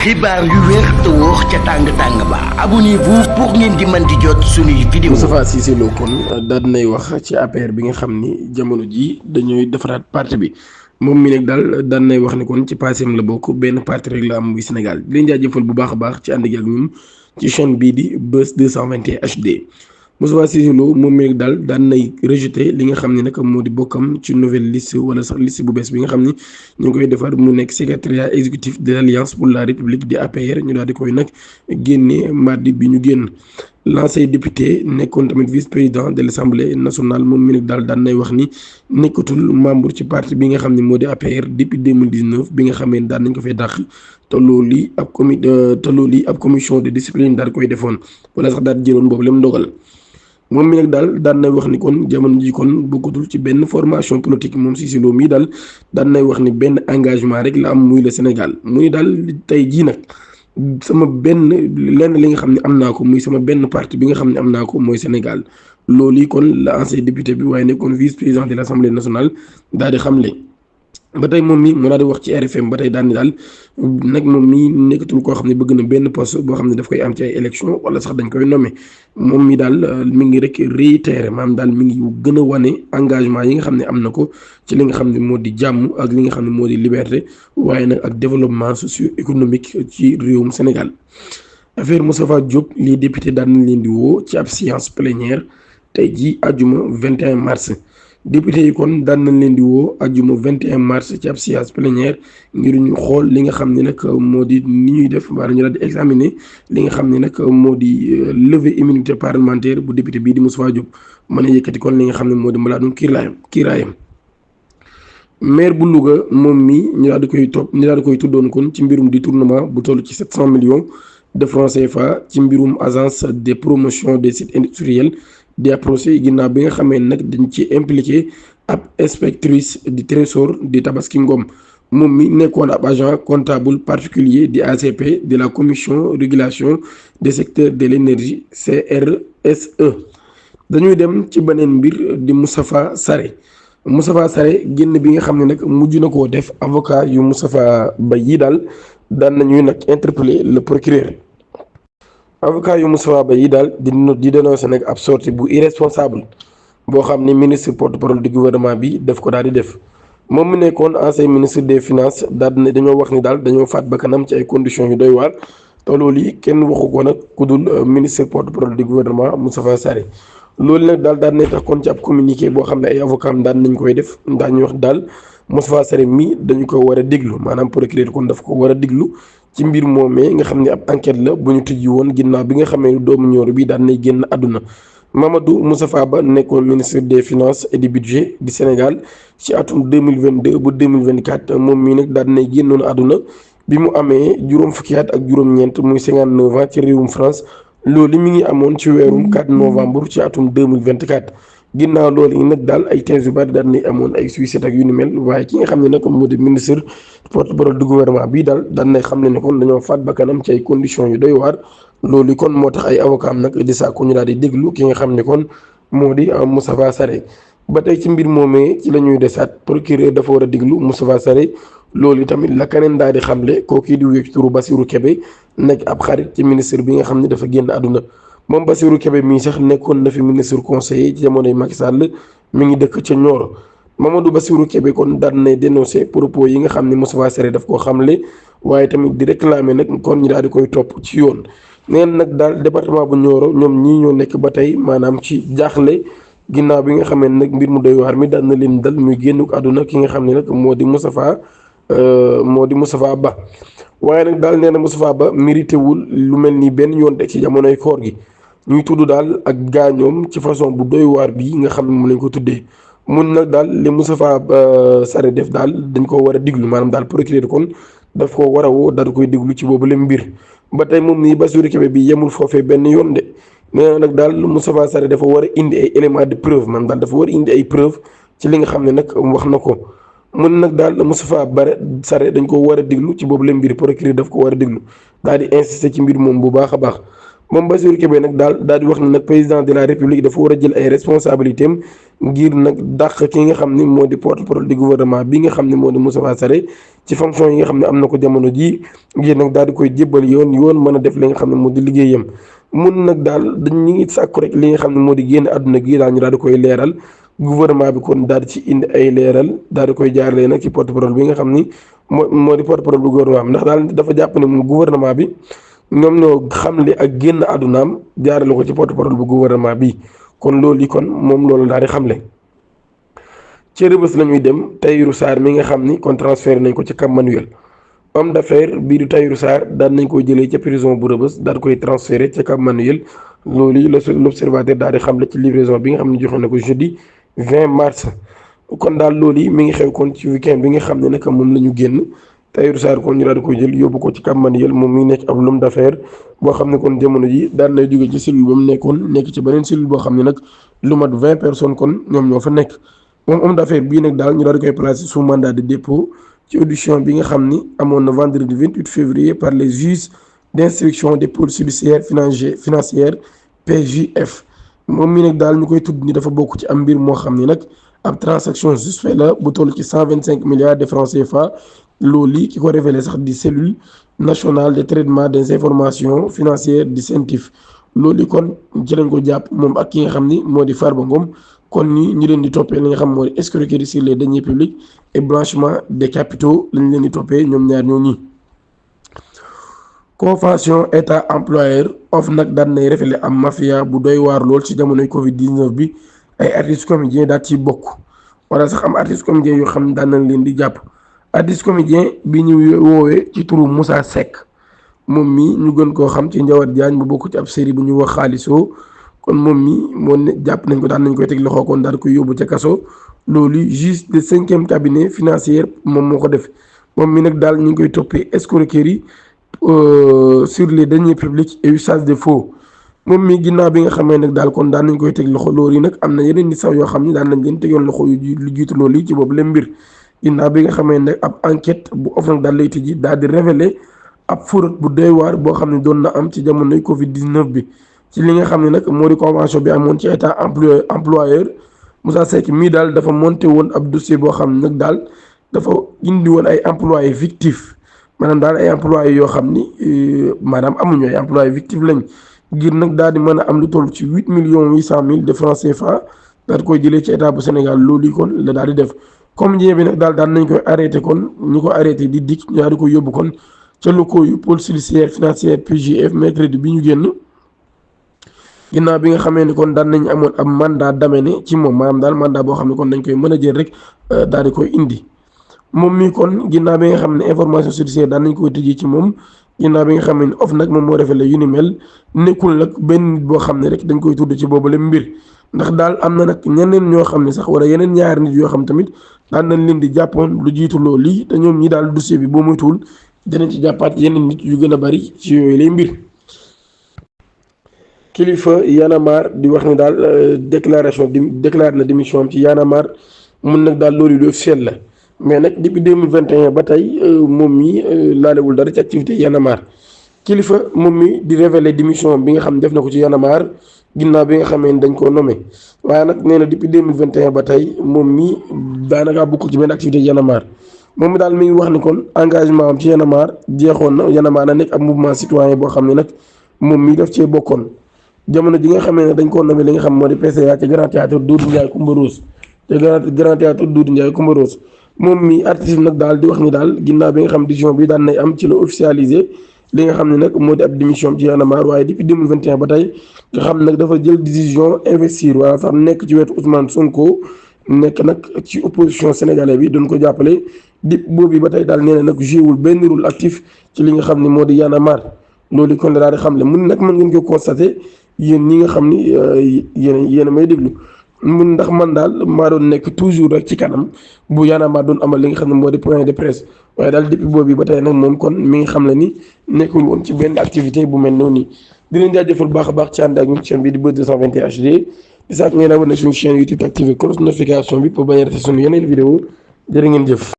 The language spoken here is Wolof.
xibaar yu wér te wóor ca tàng-tàng ba abonnez-vous pour ngeen di mën di jot suñuy vidéo. Moustapha Cissé Lo kon daal dinay wax ci APR bi nga xam ni jamono ji dañuy defaraat parti bi moom mi nag daal daan nay wax ni kon ci passeem la bokk benn parti rek la am muy Sénégal di leen jaajëfal bu baax a baax ci ànd gi ak ñun ci chaîne bii di Buzz 221 HD. Moustapha Cissé Lo moom mi nag daal daan nay rejeté li nga xam ne nag moo di bokkam ci nouvelle liste wala sax liste bu bees bi nga xam ni ñu ngi koy defar mu nekk secrétariat exécutif de l'Alliance pour la République di APR ñu daal di koy nag génne mardi bi ñu génn. L'ancien député nekkoon tamit vice-président de l'Assemblée nationale moom mi nag daal daan nay wax ni nekkatul membre ci parti bi nga xam ne moo di APR depuis 2019 bi nga xamee daan nañ ko fay dàq te loolu ab commission de discipline daal koy defoon wala sax daal jëloon boobu lem ndogal. moom mi nag daal daan nay wax ni kon jamono ji kon bokkatul ci benn formation politique moom Cissé Lo mii daal daan nay wax ni benn engagement rek la am muy le Sénégal muy daal tey jii nag sama benn lenn li nga xam ne am naa ko muy sama benn parti bi nga xam ne am naa ko mooy Sénégal loolu yi kon la ancien député bi waaye nekkoon vice-président de l'Assemblée nationale daal di xamle. ba tey moom mi mu daal di wax ci RFM ba tey daan ni daal nag moom mi nekkatul koo xam ne bëgg na benn poste boo xam ne daf koy am ci ay élection wala sax dañ koy nommé moom mi daal mi ngi rek réitéré maanaam daal mi ngi gën a wane engagement yi nga xam ne am na ko ci li nga xam ne moo di jàmm ak li nga xam ne moo di liberté waaye nag ak développement socio-économique ci réewum Sénégal. affaire Moustapha Diop lii député daan nañ leen di woo ci ab séance plénière tey jii àjjuma 21 mars. député yi kon daan nañ leen di woo ajjuma 21 mars ci ab séance plénière ngir ñu xool li nga xam ne nag moo di ni ñuy def wala ñu daal di examiner li nga xam ne nag moo di lever immunité parlementaire bu député bii di Moustapha Diop mën a yëkkati kon li nga xam ne moo di mbalaanum kiiraayam maire bu Louga moom mi ñu daal di koy tuddoon kon ci mbirum détournement bu toll ci 700 millions de francs CFA ci mbirum agence de promotion des sites industriels di approché ginnaaw bi nga xamee nag dañ ci impliqué ab inspectrice di trésor di Tabaski Ngom moom mi nekkoon ab agent comptable particulier di ACP de la commission régulation des secteurs de l'énergie CRSE. dañuy dem ci beneen mbir di Moustapha Sarré génn bi nga xam ne nag mujj na koo def avocat yu Moustapha Ba yi daal daan nañuy nag interpeller le procureur. avocat yu Moustapha Ba yi daal di dénoncer nag ab sortie bu irresponsable boo xam ne ministre porte-parole du gouvernement bi daf ko daal di def moom mu nekkoon ancien ministre des finances daal di ne dañoo wax ni daal dañoo faat bakkanam ci ay conditions yu doy waar te loolu yi kenn waxu ko nag ku dul ministre porte-parole du gouvernement Moustapha Sarré loolu nag daal ne tax kon ci ab communiqué boo xam ne ay avocat am daan nañ koy def daañu wax daal Moustapha Sarré mi dañu ko war a déglu maanaam procureur kon daf ko war a déglu ci mbir moomee nga xam ne ab enquête la bu ñu tijji woon ginnaaw bi nga xamee doomu ñooro bi daan nay génn àdduna Mamadou Moustapha Ba nekkoon ministre des finances et du budget du Sénégal ci atum 2022 ba 2024 moom mii nag daan nay génnoon àdduna bi mu amee juróom fukki at ak juróom-ñeent muy 59 ans ci réewum France loolu mi ngi amoon ci weerum 4 novembre ci atum 2024 ginnaaw loolu yi nag daal ay thèses yu bari daal nay amoon ay suicide ak yu ni mel waaye ki nga xam ne nag moo di ministre porte-parole du gouvernement bii daal daan nay xam ne kon dañoo faat bakkanam ci ay conditions yu doy waar loolu kon moo tax ay avocat am nag di sàkku ñu daal di déglu ki nga xam ne kon moo di Moustapha Sarré ba tey ci mbir moomee ci la ñuy desaat procureur dafa war a déglu Moustapha Sarré loolu tamit la keneen daal di xamle kooku di wéy ci turu Bassirou Kébé nekk ab xarit ci ministre bi nga xam ne dafa génn àdduna moom Bassirou Kébé mii sax nekkoon na fi ministre conseiller ci jamonoy Macky Sall mi ngi dëkk ca Nioro Mamadou Bassirou Kébé kon daan nay dénoncé propos yi nga xam ne Moustapha Sarré daf koo xamle waaye tamit di réclamer nag kon ñu daal di koy topp ci yoon neen nag daal département bu Nioro ñoom ñii ñoo nekk ba tey maanaam ci jaaxle ginnaaw bi nga xamee nag mbir mu doy waar mi daan na leen dal muy génn àdduna ki nga xam ne nag moo di Moustapha Ba waaye nag daal nee na Moustapha Ba mérité wul lu mel ni benn yoon teg ci jamonoy koor gi ñuy tudd daal ak gaañoom ci façon bu doy waar bii nga xam ne moom lañ ko tuddee mun nag daal li Moustapha Sarré def daal dañ ko war a diglu maanaam daal procureur kon daf ko war a woo daal koy diglu ci boobu la mbir ba tey moom nii Bassirou Kébé bi yemul foofee benn yoon de nee na nag daal Moustapha Sarré dafa war a indi ay éléments de preuve maanaam daal dafa war a indi ay preuve ci li nga xam ne nag wax na ko mun nag daal Moustapha Sarré dañ ko war a diglu ci boobu la mbir procureur daf ko war a diglu daal di insister ci mbir moom bu baax a baax moom Bassirou Kébé nag daal di wax ne nag président de la république dafa war a jël ay responsabilités am ngir nag dàq ki nga xam ni moo di porte-parole du gouvernement bi nga xam ne moo di Moustapha Sarré ci fonction yi nga xam ne am na ko jamono jii ngir nag daal di koy jébbal yoon mën a def li nga xam ne moo di liggéeyam. mun nag daal ñu ngi sàkku rek li nga xam ne moo di génn àdduna gi daal ñu daal di koy leeral gouvernement bi kon daal di ci indi ay leeral daal di koy jaarale nag ci porte-parole bi nga xam ni moo di porte-parole bu gouvernement bi ndax daal dafa jàpp ne moom gouvernement bi ñoom ñoo xamle ak génn àddunaam jaarale ko ci porte-parole bu gouvernement bi kon loolu yi kon moom loolu daal di xamle. ci Rebeuss la ñuy dem Tahirou Sarr mi nga xam ni kon transféré nañ ko ci Cap Manuel homme d'affaires bii di Tahirou Sarr daan nañ koy jëlee ca prison bu Rebeuss daal di koy transféré ca Cap Manuel loolu yi l'observateur daal di xamle ci livraison bi nga xam ne joxe na ko jeudi 20 mars. kon daal loolu yi mi ngi xew kon ci weekend bi nga xam ne nag moom la ñu génn Tahirou Sarr kon ñu daal di koy jël yóbbu ko ci Cap Manuel moom mi nekk ab homme d'affaires boo xam ne kon jamono ji daan nay jóge ci cellule ba mu nekkoon nekk ci beneen cellule boo xam ne nag lu mat 20 personnes kon ñoom ñoo fa nekk. moom homme d'affaires bii nag daal ñu daal di koy placer sous mandat de dépôt ci audition bi nga xam ni amoon na vendredi 28 février par les juges d'instruction des pôles judiciaires financières PJF. moom mii nag daal ñu koy tudd ni dafa bokk ci am mbir moo xam ni nag ab transaction suspect la bu toll ci 125 milliards de francs CFA loolu ki ko révélé sax di cellule nationale de traitement des informations financières di CENTIF loolu kon ci lañ ko jàpp moom ak ki nga xam ni moo di Farba Ngom kon ñu leen di toppee li nga xam moo di escroquerie sur les deniers publics et blanchiment des capitaux lañ leen di toppee ñoom ñaar ñoo ñi convention état employeur nag daan nay révélé am mafia bu doy waar lool ci jamonoy Covid 19 bi ay artistes comédiens daal ciy bokk wala sax am artistes comédiens yoo xam ne daan nañ leen di jàpp artiste comédien bi ñu woowee ci turu Moussa Seck moom mi ñu gën koo xam ci Njawar Diagne bu bokk ci ab série bu ñu wax xaalisoo kon moom mi moo ne jàpp nañ ko daan nañ koy teg loxo kon daal koy yóbbu ca kaso loolu juge de 5e cabinet financier moom moo ko def moom mi nag daal ñu ngi koy toppee escroquerie sur les deniers publics et usage de faux moom mi ginnaaw bi nga xamee nag daal kon daan nañ koy teg loxo loolu yi nag am na yeneen nit sax yoo xam ne daan nañ leen tegoon loxo lu jiitu loolu yi ci boobu leen mbir ginnaaw bi nga xamee nag ab enquête bu OFNAC daal lay tijji daal di révéler ab fraude bu doy waar boo xam ne doon na am ci jamonoy Covid 19 bi. ci li nga xam ne nag moo di convention bi amoon ci état employeur Moussa Seck mii daal dafa monté woon ab dossier boo xam ne nag daal dafa indi woon ay employés fictifs maanaam daal ay employés yoo xam ni maanaam amuñu ay employés fictifs lañ ngir nag daal di mën a am lu toll ci 8,800,000 de francs CFA daal di koy jëlee ci état bu Sénégal loolu yi kon la daal di def comme njëriñ bi nag daal nañ koy arrêté kon ñu ko arrêté di dikk ñu daal di koy yóbbu kon ca locaux yu pôle judiciaire financier PJF mercredi bi ñu génn. ginnaaw bi nga xamee ni kon daan nañ amoon ab mandat d'amener ci moom maanaam daal mandat boo xam ne kon dañ koy mën a jël rek daal di koy indi moom mii kon ginnaaw bi nga xam ne information judiciaire daan nañ koy tëjee ci moom ginnaaw bi nga xam ne OFNAC moom moo révélé yu ni mel nekkul nag benn nit boo xam ne rek dañ koy tudd ci boobule mbir ndax daal am na nag ñeneen ñoo xam ne sax wala yeneen ñaari nit yoo xam tamit daan nañ leen di jàppoon lu jiitu loolu lii te ñoom ñi daal dossier bi boo moytuwul dinañ ci jàppaat yeneen nit yu gën a bari ci yooyu lay mbir. kilifa Y'en a marre di wax ni daal déclaré na démission am ci Y'en a marre mun nag daal loolu du officiel la mais nag depuis 2021 ba tey moom mi laalewul dara ci activité Y'en a marre kilifa moom mi di révéler démission bi nga xam ne def na ko ci Y'en a marre ginnaaw bi nga xamee ni dañ koo nommé waaye nag nee na depuis 2021 ba tey moom mi daanaka bokkul ci benn activité Y'en a marre moom mi daal mi ngi wax ni kon engagement am ci Y'en a marre jeexoon na Y'en a marre na nekk ab mouvement citoyen boo xam ne nag moom mi daf cee bokkoon. jamono ji nga xamee ne dañ koo nommé li nga xam moo di PCA ca Grand Théâtre Doudou Ndiaye Coumba Rose ca Grand Théâtre Doudou Ndiaye Coumba Rose moom mi artiste nag daal di wax ni daal ginnaaw bi nga xam décision bi daan nay am ci la officialisé li nga xam ne nag moo di ab démission ci Y'en a marre waaye depuis 2021 ba tey nga xam nag dafa jël décision investir wala sax nekk ci wetu Ousmane Sonko nekk nag ci opposition sénégalais bi doon ko jàppale dip boobu ba tey daal nee na nag joué wul benn rôle actif ci li nga xam ne moo di Y'en a marre loolu kon daal di xam le mun nag mën ngeen ko constaté yéen ñi nga xam ni yéen a may déglu mun ndax man daal maa doon nekk toujours rek ci kanam bu Y'en a marre doon amal li nga xam ne moo di point de presse waaye daal depuis boobu ba tey nag moom kon mi ngi xam le ni nekkul woon ci benn activité bu mel noonu nii. di leen jaajëfal baax a baax ci ànd ak ñun chaîne bi di Buzz 221 HD di sax ngeen abonné suñu chaîne YouTube activé cloche notification bi pour bañ a rater suñu yeneen vidéo jërë ngeen jëf.